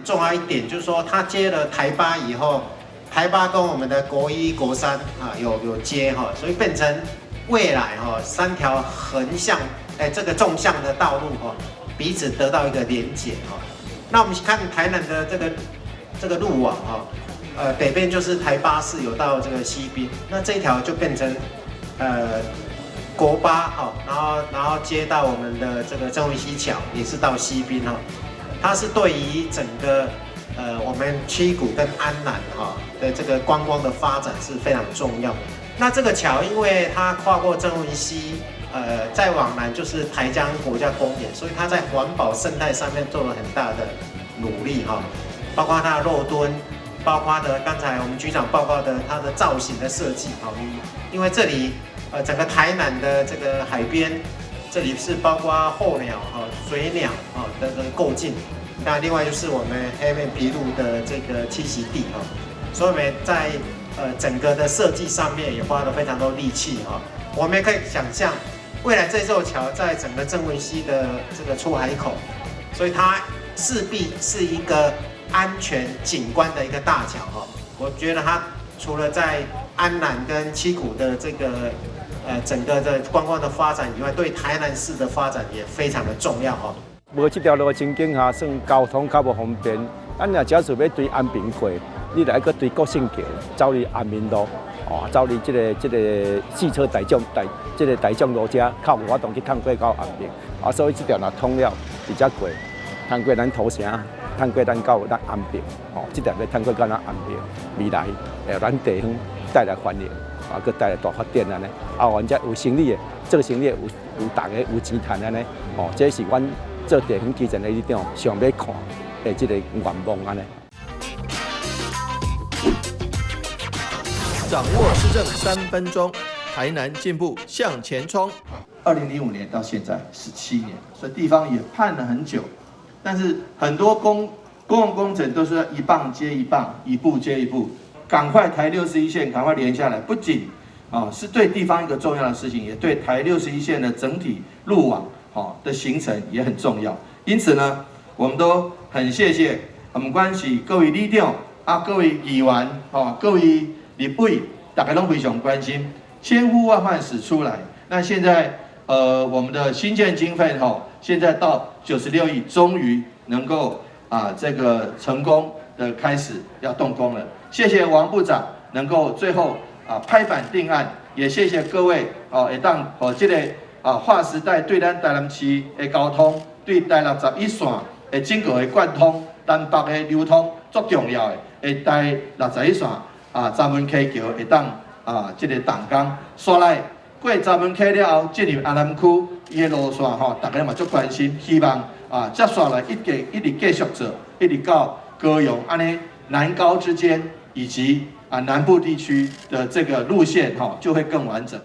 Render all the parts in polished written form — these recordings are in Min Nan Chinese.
重要一點就是說，它接了台八以後，台八跟我們的國一、國三啊有接哈，所以變成未來哈三條橫向這個縱向的道路哈，彼此得到一個連結哈。那我們看台南的這個路網哈，北邊就是台八是有到這個西濱，那這一條就變成國八哈，然後接到我們的這個曾文溪橋，也是到西濱哈。它是對於整個我們七股跟安南哈的這個觀光的發展是非常重要。那這個橋因為它跨過曾文溪，再往南就是台江國家公園，所以它在環保生態上面做了很大的努力哈，包括它的落墩，包括的剛才我們局長報告的它的造型的設計哈，因為這裡整個台南的這個海邊，這裡是包括候鳥哈、水鳥啊的這個過境，那另外就是我們黑面琵鷺的這個棲息地哈，所以我們在整個的設計上面也花了非常多力氣哈。我們也可以想象，未來這座橋在整個曾文溪的這個出海口，所以它勢必是一個安全景觀的一個大橋哈。我覺得它除了在安南跟七股的這個整個的觀光的發展以外，對台南市的發展也非常的重要哈。無這條路的情景下，算交通較無方便。咱若假使欲對安平過，你來閣對國姓橋走入安民路，哦，走入這個四車大眾大這個大眾路遮，較有法度去通過到安平。啊，所以這條若通了，佇遮過，通過咱土城，通過咱到咱安平，哦，這條欲通過到咱安平，未來會咱地方帶來繁榮，啊，閣帶來大發展按呢。啊，阮遮有生意的，做生意的有逐个有錢趁按呢，哦，這是阮做地方基層的里長上欲看的這個願望按呢。掌握市政3分鐘，台南進步向前衝。2005年到現在17年，所以地方也盼了很久，但是很多公共工程都是一棒接一棒，一步接一步，趕快台六十一線趕快連下來，不僅啊是對地方一個重要的事情，也對台六十一線的整體路網的形成也很重要。因此呢，我們都很謝謝，不管是各位里長啊，各位議員，各位立委，大家攏非常關心，千呼萬喚始出來。那現在，我們的興建經費現在到96億，終於能夠啊這個成功的開始要動工了。謝謝王部長能夠最後啊拍板定案，也謝謝各位哦，會當予這個啊劃時代對咱台南市的交通，對台六十一線的整個的貫通，南北的流通足重要的，會台六十一線啊閘門溪橋會當啊這個動工，煞來過閘門溪了後，進入安南區，伊的路線吼，大家嘛足關心，希望啊接紲來一直一直繼續做，一直到高雄按呢南高之間，以及啊南部地區的這個路線吼，就會更完整。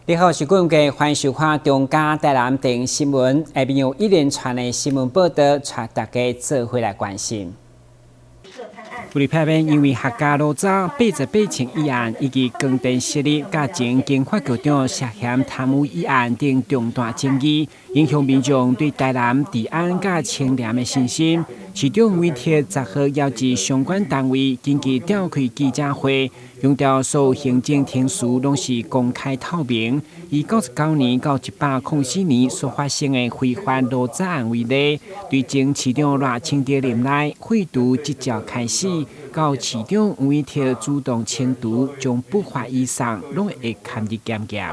你好，我是郭永杰，歡迎收看中嘉台南電新聞。下面有一連串的新聞報道，帶大家做伙來關心。有立法院因為客家爐渣88千億案，以及光電實力佮前經發局長涉嫌貪污一案等重大爭議，影響民眾對台南治安佮清廉的信心。市長委託10號邀集相關單位緊急召開記者會，強調所有行政程序攏是公開透明。以99年到104年所發生的非法爐渣案為例，對前市長賴清德任內廢除執照開始，到市長黃偉哲主動清除，將不法移送，攏會堪入檢驗。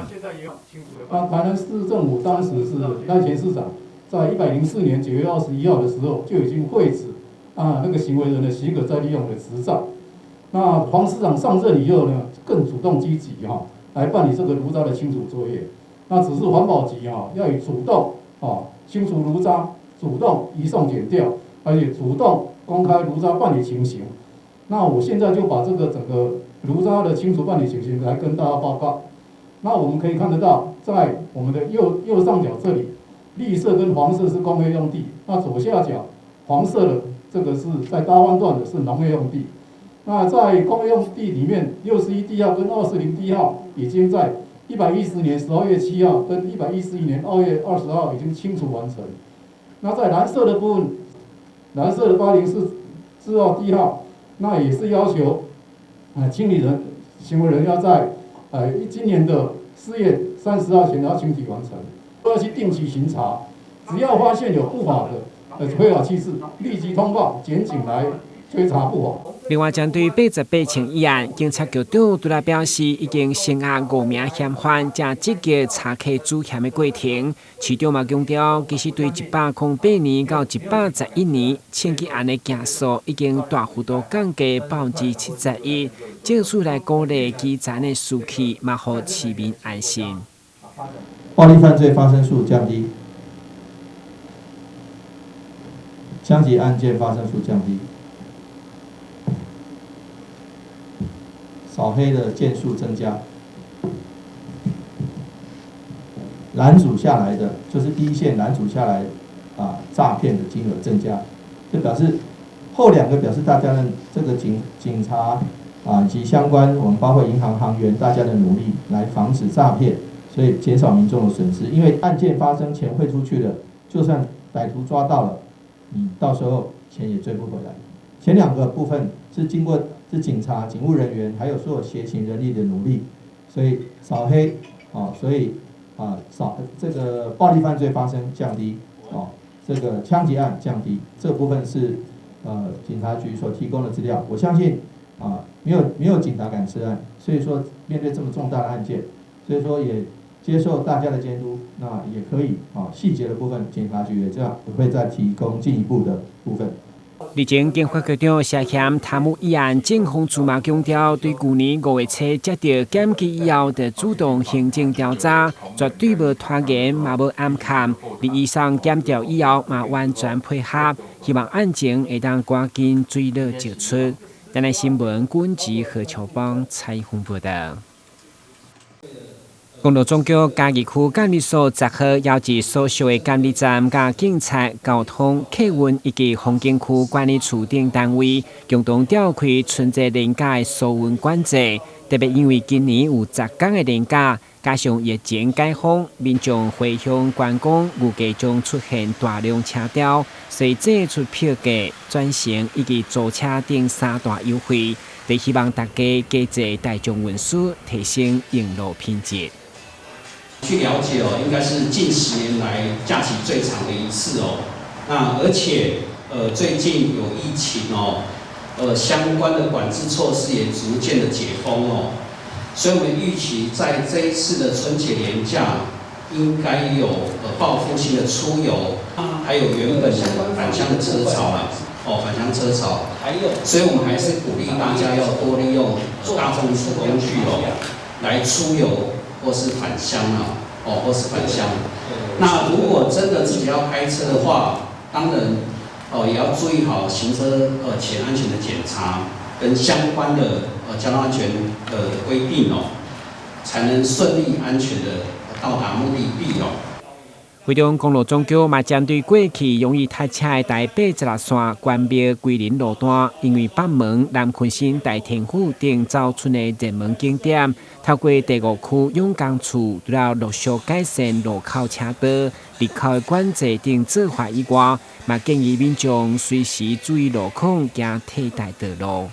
那台南市政府當時是賴前市長，在104年9月21號的時候就已經廢止啊那個行為人的許可再利用的執照。那黃市長上任以後呢，更主動積極哈，來辦理這個爐渣的清除作業。那只是環保局哈要以主動啊清除爐渣，主動移送檢調，而且主動公開爐渣辦理情形。那我現在就把這個整個爐渣的清除辦理情形來跟大家報告。那我們可以看得到，在我們的右上角這裡，綠色跟黃色是工業用地，那左下角黃色的這個是在大灣段的是農業用地。那在工業用地裡面，61D 號跟20D 號已經在110年12月7號跟111年2月20號已經清除完成。那在藍色的部分，藍色的804號 D 號，那也是要求清理人行為人要在今年的4月30號前要清理完成，都要去定期巡查，只要發現有不法的非法棄置，立即通報檢警來追查不法。另外，針對88槍一案，警察局長拄來表示，已經聲押五名嫌犯，正積極查緝主嫌的過程。市長嘛強調，其實對108年到111年槍擊案的件數已經大幅度降低71%，藉此來鼓勵基層的士氣，嘛予市民安心。暴力犯罪發生數降低，槍擊案件發生數降低。掃黑的件數增加，攔阻下來的，就是第一線攔阻下來，詐騙的金額增加，就表示後兩個表示大家的這個警察以及相關我們包括銀行行員大家的努力來防止詐騙，所以減少民眾的損失。因為案件發生錢匯出去了，就算歹徒抓到了，你到時候錢也追不回來。前兩個部分是經過是警察、警務人員，還有所有協勤人力的努力，所以掃黑，所以掃這個暴力犯罪發生降低，這個槍擊案降低，這部分是警察局所提供的資料。我相信沒有警察敢吃案，所以說面對這麼重大的案件，所以說也接受大家的監督，那也可以細節的部分，警察局也這樣會再提供進一步的部分。日前，警發局長涉嫌貪污一案，警方處嘛強調，對舊年5月初接到檢舉以後，就主動行政調查，絕對無拖延，嘛無掩藏。佇醫生檢調以後，嘛完全配合，希望案情會當趕緊水落石出。台南新聞，軍籍何秋邦採訪報道。公路總局嘉義區監理所10號邀集所屬的監理站、佮警察、交通、客運以及風景區管理處等單位，共同召開春節連假的疏運管制。特別因為今年有10天的連假，加上疫情解封，民眾回鄉觀光，預計將出現大量車潮，所以祭出票價、轉乘以及租車等三大優惠，就希望大家加坐大眾運輸，提升用路品質。據了解哦，應該是近10年來假期最長的一次哦。那而且最近有疫情哦，相關的管制措施也逐漸的解封哦，所以我們預期在這一次的春節連假，應該有報復性的出遊，還有原本返鄉的車潮啦，哦，返鄉車潮，所以我們還是鼓勵大家要多利用大眾運輸工具哦，來出遊。或是返鄉啊，哦，或是返鄉。那如果真的自己要開車的話，當然哦也要注意好行車前安全的檢查跟相關的交通安全的規定哦，才能順利安全的到達目的地哦。會中公路總局嘛針對過去容易塞車的台86線關廟龜林路段，因為北門、南鯤鯓、大天府等走春的熱門景點，透過第五區勇剛處，除了陸續改善路口車道、入口的管制等做法以外，嘛建議民眾隨時注意路況，行替代道路。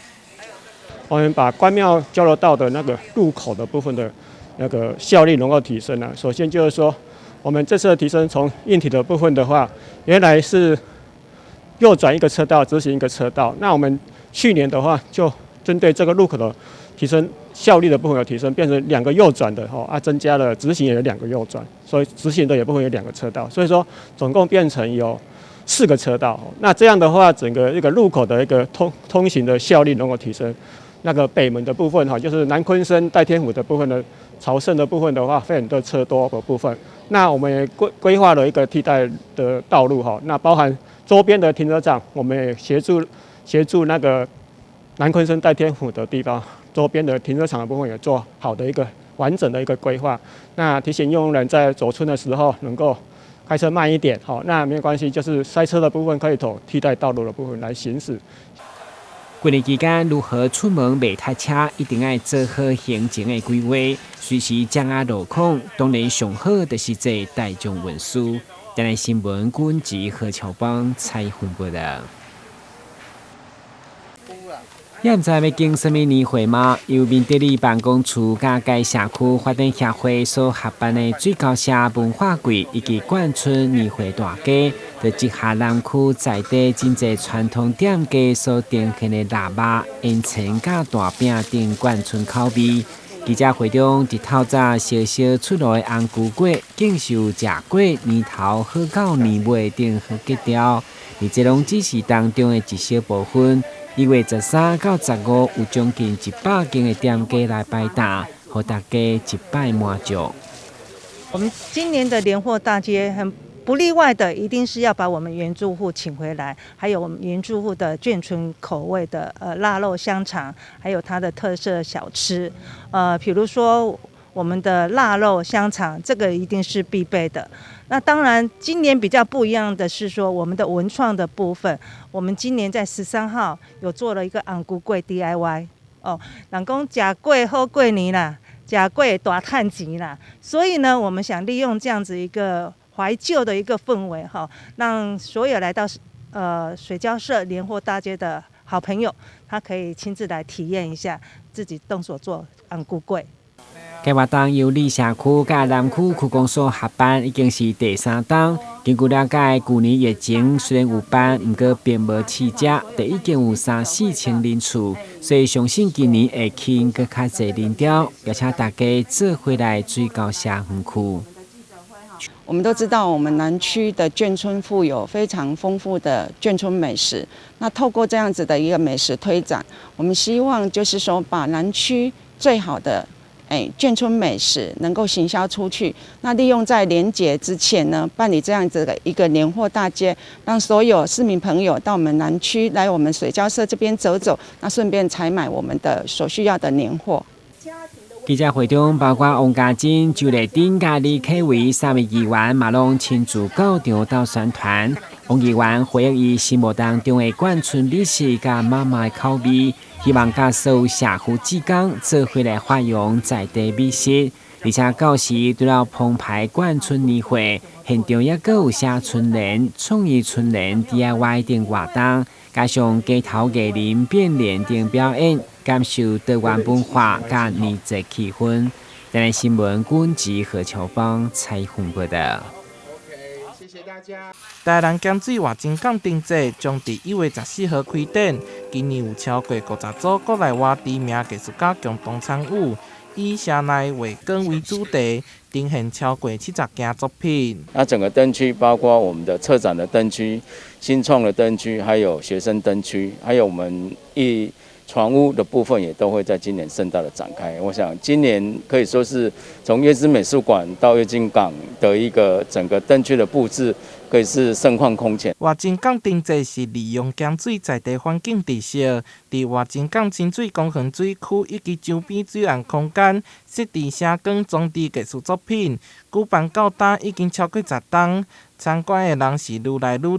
我們把關廟交流道的那個入口的部分的那個效率能夠提升啊。首先就是說，我們這次的提升，從硬體的部分的話，原來是右轉一個車道，直行一個車道。那我們去年的話，就針對這個路口的提升效率的部分有提升，變成兩個右轉的吼啊，增加了直行也有兩個右轉，所以直行的也部分有兩個車道，所以說總共變成有四個車道。那這樣的話，整個一個路口的一個通行的效率能夠提升。那個北門的部分哈，就是南鯤鯓代天府的部分的朝聖的部分的話，會很多車多的部分。那我們也規劃了一個替代的道路哈，那包含周邊的停車場，我們也協助那個南鯤鯓代天府的地方，周邊的停車場的部分也做好的一個完整的一個規劃。那提醒用人在走春的時候，能夠開車慢一點，好，那沒有關係，就是塞車的部分可以走替代道路的部分來行駛。過年期間如何出門袂塞車，一定愛做好行程的規劃，隨時掌握路況。當然上好就是坐大眾運輸。台南新聞軍籍何喬邦採訪報道。你毋知欲揀啥物年貨嗎？由民德里辦公處佮該社區發展協會所合辦的水交社文化季以及冠春年貨大街，就集合南區在地真濟傳統店家所呈現的臘肉、煙腸佮大餅等冠春口味。記者會中，佇透早小小出爐的紅龜粿，更是有食過年頭好到年尾等好格調。而這攏只是當中的一小部分。1月13到15，有將近100間的店家來擺檔，予大家一擺滿足。我們今年的年貨大街很不例外的，一定是要把我們原住戶請回來，還有我們原住戶的眷村口味的臘肉香腸，還有它的特色小吃，比如說我們的臘肉香腸，這個一定是必備的。那當然，今年比較不一樣的是說，我們的文創的部分，我們今年在13號有做了一個紅龜粿 DIY 哦，人講食粿好過年啦，食粿大趁錢啦，所以呢，我們想利用這樣子一個懷舊的一個氛圍哈，讓所有來到水交社年貨大街的好朋友，他可以親自來體驗一下自己動手做紅龜粿。該活動由里社區佮南區區公所合辦，已經是第三冬。根據了解，舊年疫情雖然有辦，毋過並無試食，就已經有三四千人次，所以相信今年會吸引閣較濟人潮，邀請大家做伙來水交社園區。我們都知道，我們南區的眷村富有非常豐富的眷村美食。那透過這樣子的一個美食推展，我們希望就是說，把南區最好的眷村美食能夠行銷出去。那利用在年節之前呢，辦理這樣子的一個年貨大街，讓所有市民朋友到我們南區來我們水交社這邊走走，那順便採買我們的所需要的年貨。記者會中，包括王家珍、周麗珍、佮李啟維三位議員嘛攏親自到場鬥宣傳。王議員回憶伊心目當中的冠春美食佮媽媽的口味，希望佮所有社區志工做伙來發揚在地美食，而且到時除了澎湃冠春年貨，現場猶閣有寫春聯、創意春聯、DIY 等活動，加上街頭藝人變臉等表演，感受多元文化佮年節氣氛。台南新聞軍籍何秋芳採訪報道。台南鹹水活金港燈節將佇1月14號開展，今年有超過50組國內外知名藝術家共同參與，以城內畫光為主題，呈現超過70件作品。那整個燈區包括我們的策展的燈區、新創的燈區，還有學生燈區，還有我們藝船屋的部分，也都會在今年盛大的展開。我想今年可以說是從月之美術館到月津港的一個整個燈區的佈置，可以是盛況空前。活金港燈節是利用鹹水在地環境特色，佇活金港親水公園水區以及周邊水岸空間設置聲光裝置藝術作品，舉辦到今已經超過10冬，參觀的人是愈來愈多，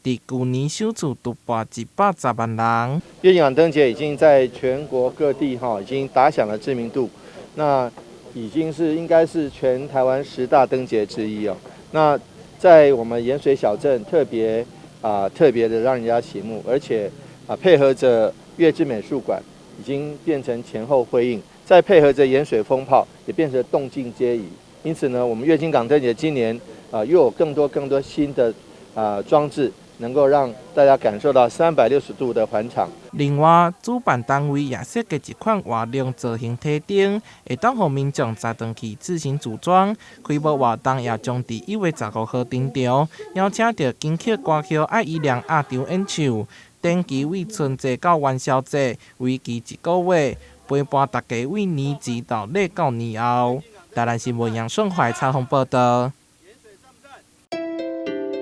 佇舊年首次突破110萬人。月津港燈節已經在全國各地哈已經打響了知名度，那已經是應該是全台灣10大燈節之一哦。那在我們鹽水小鎮特別特別的讓人家醒目，而且配合着月之美術館，已經變成前後輝映，再配合着鹽水蜂炮，也變成動靜皆宜。因此呢，我們月津港燈節今年又有更多更多新的裝置，能夠讓大家感受到360度的環場。另外，主辦單位也設計一款活動造型提燈，會當予民眾載轉去自行組裝。開幕活動也將佇1月15號登場，邀請著金曲歌后艾怡良壓場演唱。展期為春節到元宵節，為期一個月，陪伴大家為年前到禮到年後。台南新聞楊順懷採訪報道。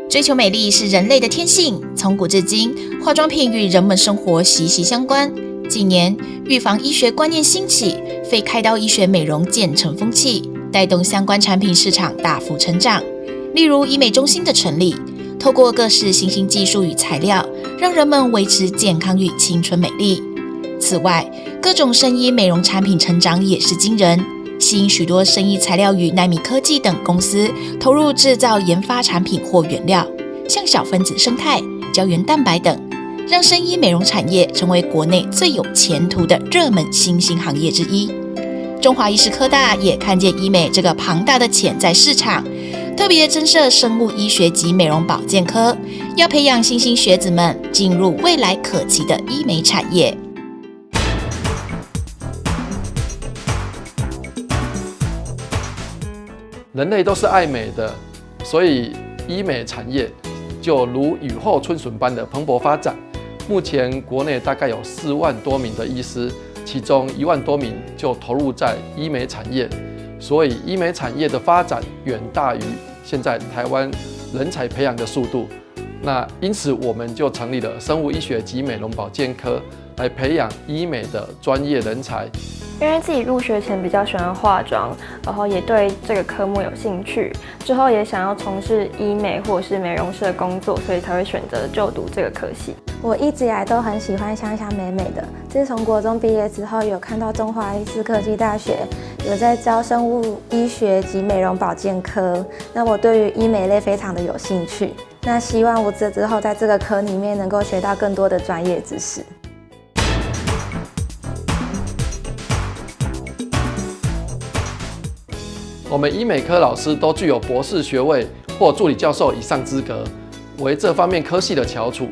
追求美麗是人類的天性，從古至今，化妝品與人們生活息息相關。近年，預防醫學觀念興起，非開刀醫學美容漸成風氣，帶動相關產品市場大幅成長。例如醫美中心的成立，透過各式新興技術與材料，讓人們維持健康與青春美麗。此外，各種生醫美容產品成長也是驚人，吸引許多生醫材料與奈米科技等公司投入製造研發產品或原料，像小分子胜肽、膠原蛋白等，讓生醫美容產業成為國內最有前途的熱門新興行業之一。中華醫事科大也看見醫美這個龐大的潛在市場，特別增設生物醫學及美容保健科，要培養新興學子們進入未來可期的醫美產業。人類都是愛美的，所以醫美產業就如雨後春筍般的蓬勃發展。目前國內大概有4萬多名的醫師，其中1萬多名就投入在醫美產業，所以醫美產業的發展遠大於現在台灣人才培養的速度。那因此我們就成立了生物醫學及美容保健科，來培養醫美的專業人才。因為自己入學前比較喜歡化妝，然後也對這個科目有興趣，之後也想要從事醫美或是美容師的工作，所以才會選擇就讀這個科系。我一直以來都很喜歡香香美美的。自從國中畢業之後，有看到中華醫事科技大學有在招生物醫學及美容保健科，那我對於醫美類非常的有興趣。那希望我這之後在這個科裡面能夠學到更多的專業知識。我們醫美科老師都具有博士學位或助理教授以上資格，為這方面科系的翹楚。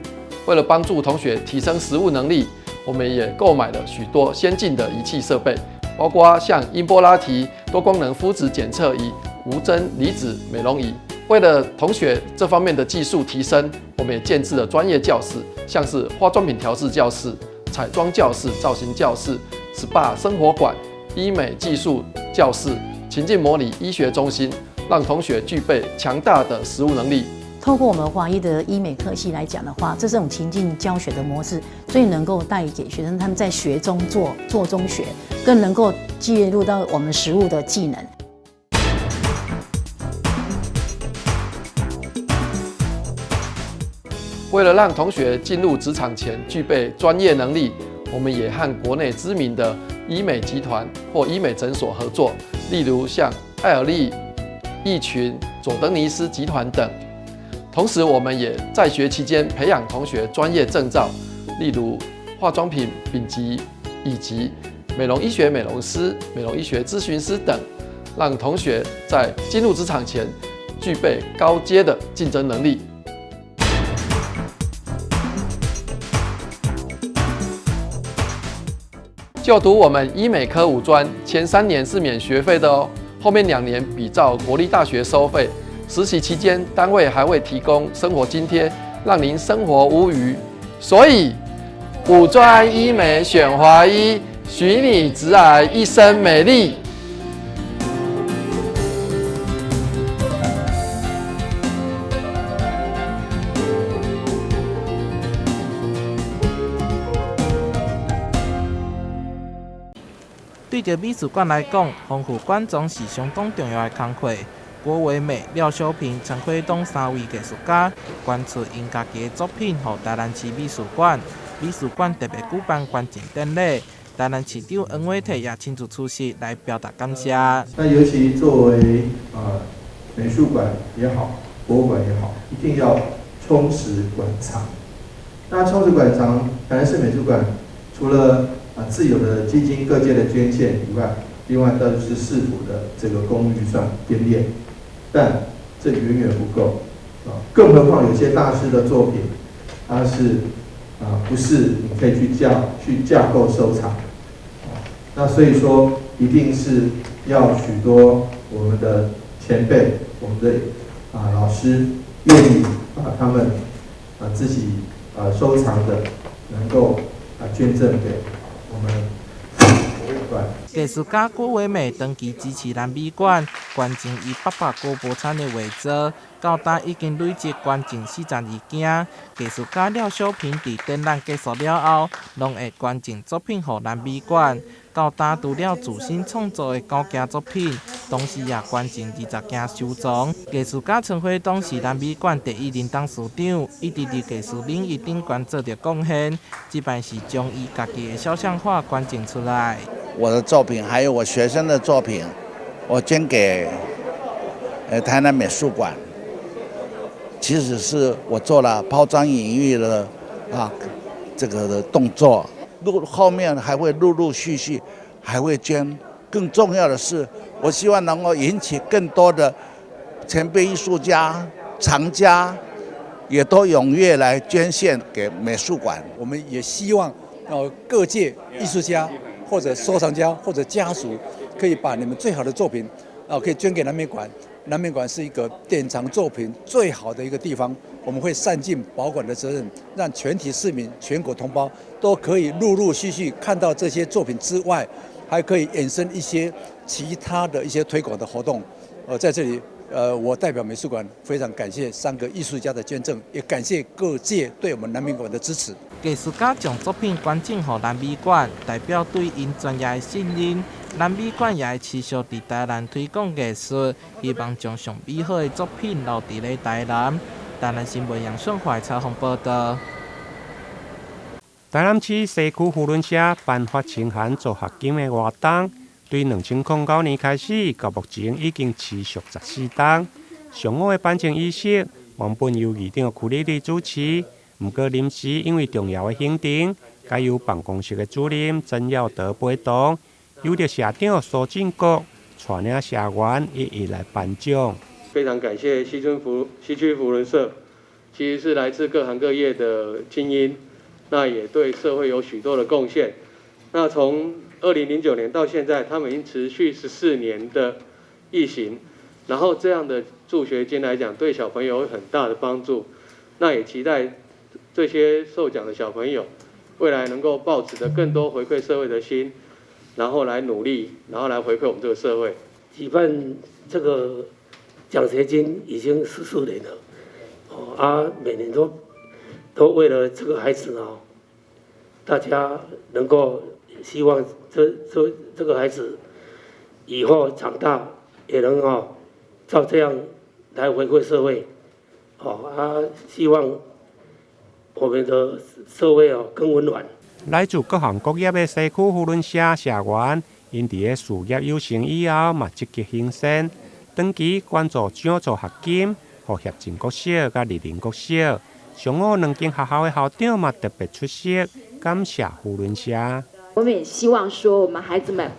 為了幫助同學提升實務能力，我們也購買了許多先進的儀器設備，包括像音波拉提、多功能膚質檢測儀、無針離子美容儀。為了同學這方面的技術提升，我們也建置了專業教室，像是化妝品調試教室、彩妝教室、造型教室、SPA 生活館、醫美技術教室、情境模擬醫學中心，讓同學具備強大的實務能力。透過我們華醫的醫美科系來講的話，這種情境教學的模式，最能夠帶給學生他們在學中做，做中學，更能夠介入到我們實務的技能。為了讓同學進入職場前具備專業能力，我們也和國內知名的醫美集團或醫美診所合作，例如像愛爾利、益群、佐登尼斯集團等。同時，我們也在學期間培養同學專業證照，例如化妝品丙級以及美容醫學美容師、美容醫學諮詢師等，讓同學在進入職場前具備高階的競爭能力。就讀我們醫美科五專，前3年是免學費的哦，後面2年比照國立大學收費。實習期間，單位還會提供生活津貼，讓您生活無虞。所以，五專醫美選華醫，許你直癌一生美麗。對著美術館來講，豐富館藏是相當重要的工課。郭維美、廖小平、陳輝東三位藝術家捐出𪜶家己的作品，予台南市美術館。美術館特別舉辦捐贈典禮，台南市長黃偉哲也親自出席來表達感謝。那尤其作為美術館也好，博物館也好，一定要充實館藏。那充實館藏，台南市美術館除了自有的基金、各界的捐獻以外，另外當然是市府的這個公預算編列，但這遠遠不夠啊！更何況有些大師的作品，它是不是你可以去架構收藏啊？那所以說，一定是要許多我們的前輩、我們的老師願意把他們自己收藏的，能夠捐贈給我們博物館。藝術家郭偉美長期支持南美館，捐贈伊爸爸郭伯昌的畫作，到今已經累積捐贈42件。藝術家廖小平佇展覽結束了後，攏會捐贈作品予南美館。到今除了自身創作的9件作品，同時也捐贈20件收藏。藝術家陳輝東是南美館第一任董事長，一直佇藝術領域頂懸做著貢獻。這擺是將伊家己的肖像畫捐贈出來。我的作品，還有我學生的作品，我捐給台南美術館。其實是我做了拋磚引玉的這個的動作。後面還會陸陸續續還會捐。更重要的是，我希望能夠引起更多的前輩藝術家、藏家，也都踴躍來捐獻給美術館。我們也希望各界藝術家或者收藏家或者家屬，可以把你們最好的作品可以捐給南美館。南美館是一個典藏作品最好的一個地方，我們會善盡保管的責任，讓全體市民、全國同胞都可以陸陸續續看到這些作品之外，還可以衍生一些其他的一些推廣的活動。在這裡，我代表美術館非常感謝三個藝術家的捐贈，也感謝各界對我們南美館的支持。藝術家將作品捐贈予南美館，代表對𪜶專業的信任。南美館也會持續佇台南推廣藝術，希望將上美好的作品留佇咧台南。台南新聞楊順懷採訪報導。台南市西區扶輪社頒發清寒助學金的活動，對2009年開始到目前已經持續14冬。上午的頒贈儀式原本由議長屈里里主持，毋過臨時因為重要的行程，改由辦公室的主任曾耀德陪同，由著社長蘇振國帶領社員一一來頒獎。非常感謝西區扶輪社，其實是來自各行各業的精英，那也對社會有許多的貢獻。那從2009年到現在，他們已經持續14年的義行，然後這樣的助學金來講，對小朋友有很大的幫助。那也期待這些受獎的小朋友，未來能夠抱持著更多回饋社會的心，然後來努力，然後來回饋我們這個社會。舉辦這個獎學金已經14年了，每年都為了這個孩子哦，大家能夠希望這個孩子以後長大也能哦，照這樣來回饋社會，希望我們的社會哦更溫暖。來自各行各業的西區扶輪社社員，𪜶佇咧事業有成以後，嘛積極行善，長期捐助獎助學金，予協進國小佮麗林國小。上午兩間學校的校長嘛特別出席，感謝扶輪社。我們也希望說，我們孩子們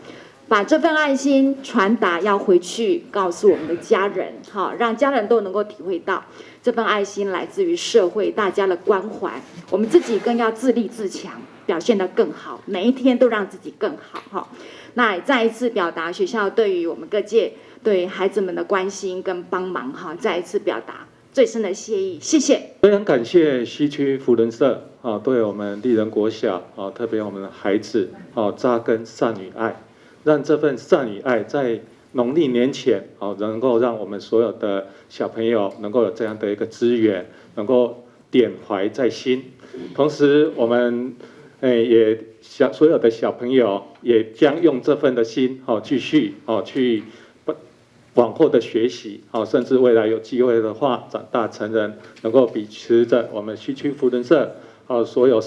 把這份愛心傳達，要回去告訴我們的家人，好，讓家人都能夠體會到這份愛心來自於社會大家的關懷。我們自己更要自立自強，表現得更好，每一天都讓自己更好，哈。那也再一次表達學校對於我們各界對孩子們的關心跟幫忙，哈，再一次表達最深的謝意，謝謝。非常感謝西區扶輪社啊，對我們麗人國小啊，特別我們的孩子啊，扎根善與愛，讓這份善與愛在農曆年前啊，能夠讓我們所有的小朋友能夠有這樣的一個資源，能夠點懷在心。同時，我們也所有的小朋友也將用這份的心，哦，繼續哦去往後的學習，哦，甚至未來有機會的話，長大成人，能夠秉持著我們西區扶輪社哦所有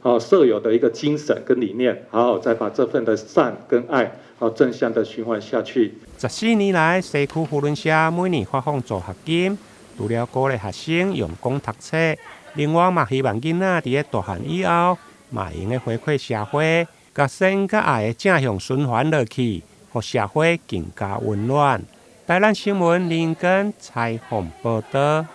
哦社友的一個精神跟理念，好好再把這份的善跟愛，哦正向的循環下去。14年來，西區扶輪社每年發放助學金，除了鼓勵學生用功讀冊，另外嘛希望囡仔佇咧大漢以後，嘛會用得回饋社會，共善佮愛的正向循環落去，予社會更加溫暖。台南新聞林根採訪報導。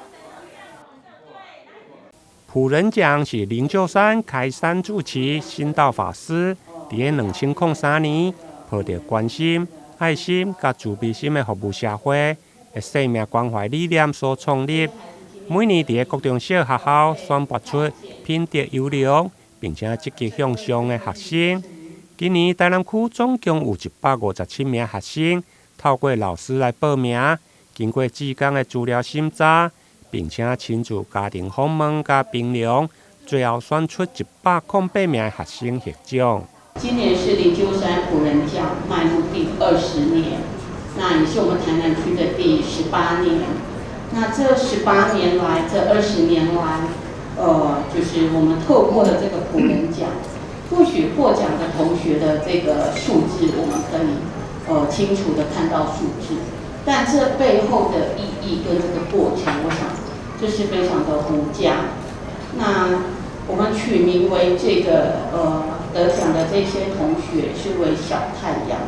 輔仁獎是靈鷲山開山住持新道法師，佇咧2003年，抱著關心、愛心佮慈悲心的服務社會的生命關懷理念所創立。每年佇咧國中小學校選拔出品德優良，並且積極向上的學生。今年台南區總共有157名學生透過老師來報名，經過志工的資料審查，並且親自家庭訪問佮評量，最後選出108名學生獲獎。今年是靈鷲山輔仁獎邁入第20年，那也是我們台南區的第18年。那這18年來，這20年來，就是我們透過了這個輔仁獎，或許獲獎的同學的這個數字，我們可以清楚的看到數字，但這背後的意義跟這個過程，我想這是非常的無價。那我們取名為這個得獎的這些同學是為小太陽。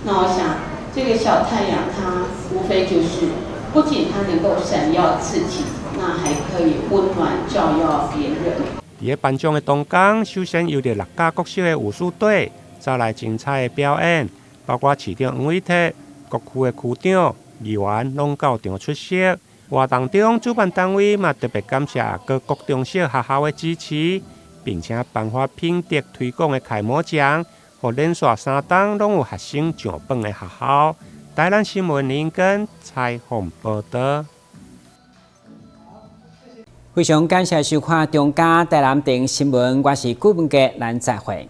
那我想這個小太陽，它無非就是不僅它能夠閃耀自己，那還可以溫暖照耀別人。佇咧頒獎的當天，首先由著六甲國小的武術隊帶來精彩的表演，包括市長黃偉哲、各區的區長、議員攏到場出席。活動中，主辦單位嘛特別感謝各國中小學校的支持，並且頒發品德推廣的楷模獎，予連續3冬攏有學生上榜的學校。台南新聞林根採訪報道。非常感謝收看中嘉台南電新聞，我是顧文傑，咱再會。